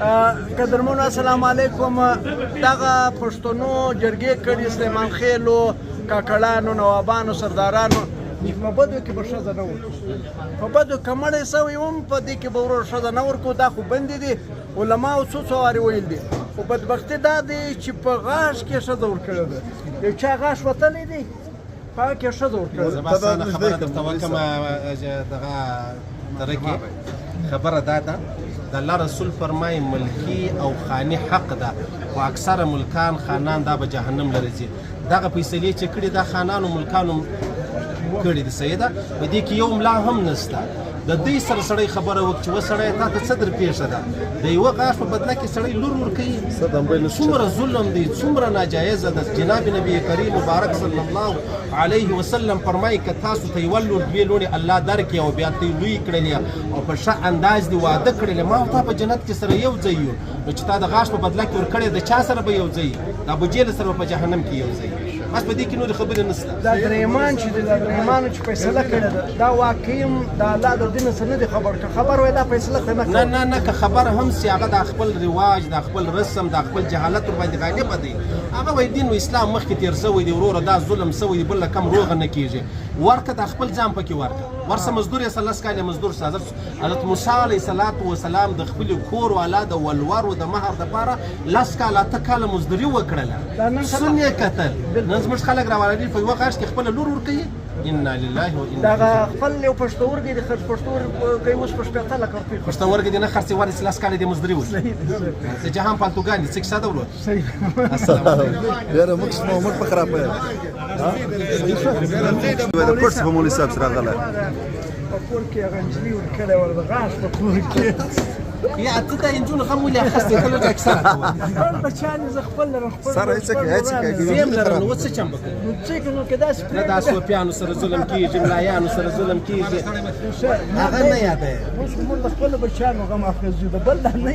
قدرمنو، السلام علیکم. دغه پښتنو جرګې کړي، سلیمان خېلو، کاکړانو، نوابانو، سردارانو، چې په بدو کې به ښځه نه ورکو، په بدو که مړی سوی هم په دې کې به ورور ښځه نه ورکو. دا خو بندې دي، علماو څو څو وارې ویل دي، خو بدبختي دا دی چې په غاښ کې ښځه ورکړې ده. یو چا غاښ وتلی دی، په هغه کې ښځه ورکړې ده. زما سره خبره درته وکړم. دغه تره کې خبره دا ده، د الله رسول فرمای، ملکی او خاني حق ده، خو اکثره ملکان خانان دا به جهنم لري. دغه فیصلې چې کړي، دا خانانو ملکانو کړي دي، صحیح ده. په دې کې یو ملا هم نشته. د دې سره سړی خبره وکړي چې وسړی، تا ته څه در پېښه ده؟ د یوه غاښ په بدله کې سړی لور ورکوي، څومره ظلم دی، څومره ناجایزه ده. جناب نبی کریم مبارک صلی الله علیه وسلم فرمایي، که تاسو ته یوه لور، دوې لوڼې الله درکړي او بیا ته لوی کړلې او په ښه انداز دې واده کړلې، ما او تا په جنت کې سره یو ځای یو. نو چې تا د غاښ په بدله کې ورکړې، د چا سره به یو ځای؟ د ابوجهل سره به په جهنم کې یو ځای. بس، په دې کې نورې خبرې نشته. دا درېمان چې دی، دا درېمانو چې فیصله کړې ده، دا واقعي هم د الله د دین څخه نه دی خبر. که خبر وای، دا فیصله خو نه نه نه نه، که خبر هم سي، هغه د خپل رواج، د خپل رسم، د خپل جهالت ور باندې غالب دی. هغه وای دین او اسلام مخکې تیر سوی دی. وروره، دا ظلم سوی دی، بل کم روغه نه کیږي. ورکه، د خپل ځان پکې ورکه، ورسه مزدور یې، 10 کاله مزدور سه. حضرت موسی علیه الصلاة والسلام د خپل کور والا د ولور او د مهر دپاره 10 کاله، 8 کاله مزدوري وکړله. دا نن سبا- سن یې کتل. نن زموږ خلک راوړي، په یوه غاښ کې خپله لور ورکوي. انا لله و انا دغه خپل یو پښتورګی د خرڅ پښتورګی اوس په 60 لکه روپۍ. پښتورګی دې نه خرڅې، ورسې 10 کاله دې مزدوري وکړي. د جهان پالتوګان دي، څه کیسه ده ورور؟ صحیح. السلام علیکم. یاره، موږ موږ په خرابه د پټ په مولوي صاحب سره راغلی. په کور کې هغه نجلۍ ورکړې وه، د غاښ په کور کې. یا ته د انجونو غم ولې اخیستې؟ ته لږ اکثره کوه. خپل بچیان زه خپل لرم، خپل سره هیڅ کوي، هیڅ کوي. زیم لرم، نو څه چم وکړم؟ نو څه کې، نو کې داسې نه، دا صوفیانو سره ظلم کیږي، ملایانو سره ظلم کیږي، هغه نه یادوي. اوس موږ د خپلو بچیانو غم اخیستو، د بل نه.